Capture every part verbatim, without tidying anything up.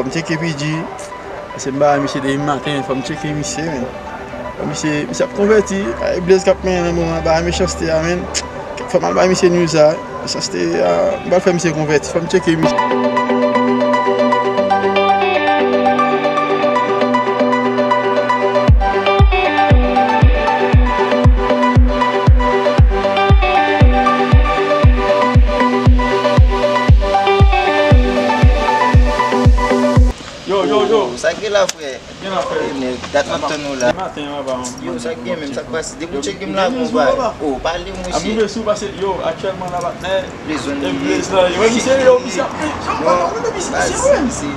Fò m tcheke P G, paske m ba misye depi maten, fò m tcheke misye, men. Fò misye, misye ap konvèti, ay Blaze k ap mennen nan moman, ba mechanste a, men. Fò m al bay misye news sa, mechanste a, m pral fè misye konvèti, fò m tcheke misye. Yo, yo, yo. Sa k gen la, frè? Gen la, frè. E, nèg, dat m ap tann ou la. Depi maten an, papa. Yo, sa k gen menm, sa k pase? Depi w tcheke m la, bon, bay. Oh, pale, monchè. Ap rive sou pase, yo, aktyèlman la, patnè. Blaze lan, yo, misye, yo, misye ap, yo, pa tande misye, misye,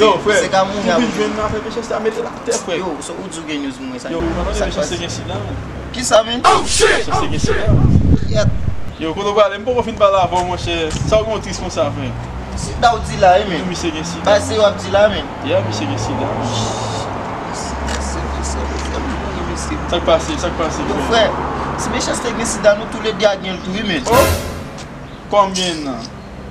yo, frè, se ka moun, ou vin jwenn nan afè mechanste a, mete l atè, frè. Yo, so ou di w gen news pou mwen, sa. Yo, ou pa tande mechanste gen sida, men. Kisa, men? Mechanste gen sida. Yo, kote w prale? M poko fin pale avè w, monchè. Sa w gen w tris konsa, frè? Sida w di la, wi, men. Misye gen sida. Bay se w ap di la, men. Yeah, misye gen sida. Sa k pase, sa k pase, frè? Frè, si mechanste gen sida, nou toulede a gen l tou, wi, men. Oh! Kòm gen nan?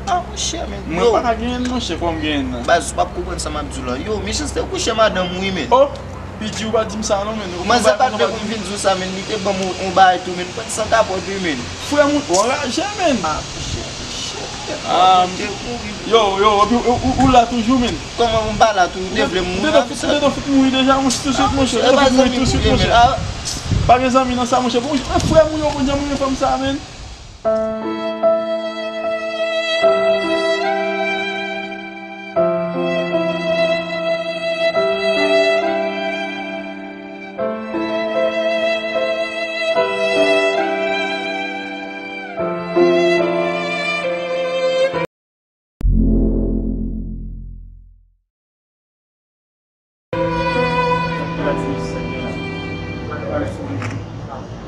Ah, monchè, men. Mwen pa ka gen nan, monchè, kòm gen nan. Baz, ou p ap konprann sa m ap di w la. Yo, mechanste kouche madanm ou, wi, men. Oh! P G, ou pa di m sa non, men. Mwen se pa t vle pou m vin di w sa, men. Li te ban m yon, yon bagay tou, men. Pran san kapòt, wi, men. Frè m, ou anraje, men. Ah, monchè, monchè. Ah, yo, yo, epi ou, ou, ou la toujou, men. Kòman ou pa la tou? Ou te vle m mouri avè sa? Ou te dwe fout mouri deja, monchè, touswit, monchè. Ou te dwe fout mouri touswit, monchè. Pa gen zanmi nan sa, monchè. Bon, frè m ou yo, bon, jan mwen fanm sa, men.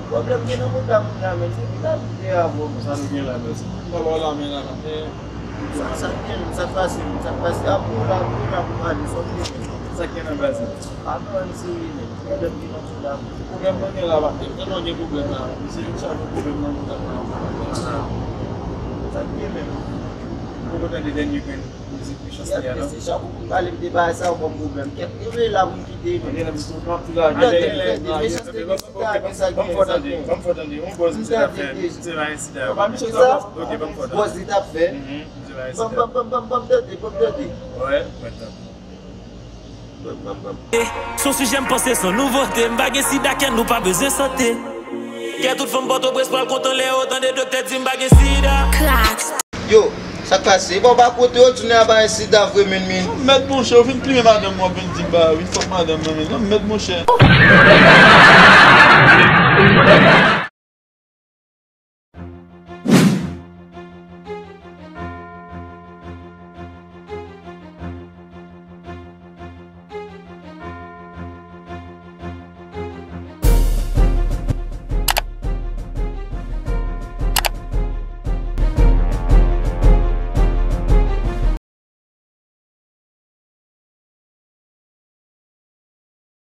Pwoblèm gen nan mouda moun nan, men. Se ki la vide avè w? Sa nou gen la, mèsi. Mwen ba w lamen la, men. Sa, sa gen, sa pase, sa pase. Apre w la, apre w la, pou pale, sa w gen. Sa gen nan baz la? A non, se pwoblèm gen nan mouda moun. Pwoblèm mwen gen la, pa tèlman gen pwoblèm la. Misye vin chaje pwoblèm nan mouda m la. Sa gen menm? Poko tande dènye grenn mizik mechanste a, non? Mesye, chak ou vin pale m de bagay sa yo kòm pwoblèm. Kèt, yo rele la pou m kite, men. Tande, tande, mechanste gen sida, gen sa, gen sa, gen. Ban m fè w tande, ban m fè w tande. Yon bòz misye t ap fè, misye pa gen sida. Kisa? Ok, ban m fè w tande. Bòz li t ap fè. Ban m, ban m, ban m, ban m tande, ban m tande. Wè, mwen tande. Se yon sijè m panse se yon nouvote. M pa gen sida, kè nou pa bezwen sante. Kè tout fanm Pòtoprens pral kontan lè yo tande doktè di m pa gen sida. Yo, sa k pase? E pa w pa kote yo di w nèg la pa gen sida vre, men, men. Mèd monchè, ou vin plimen madanm mwen, w ap vin di m pa, vin fòk madanm mwen, men. Mèd monchè.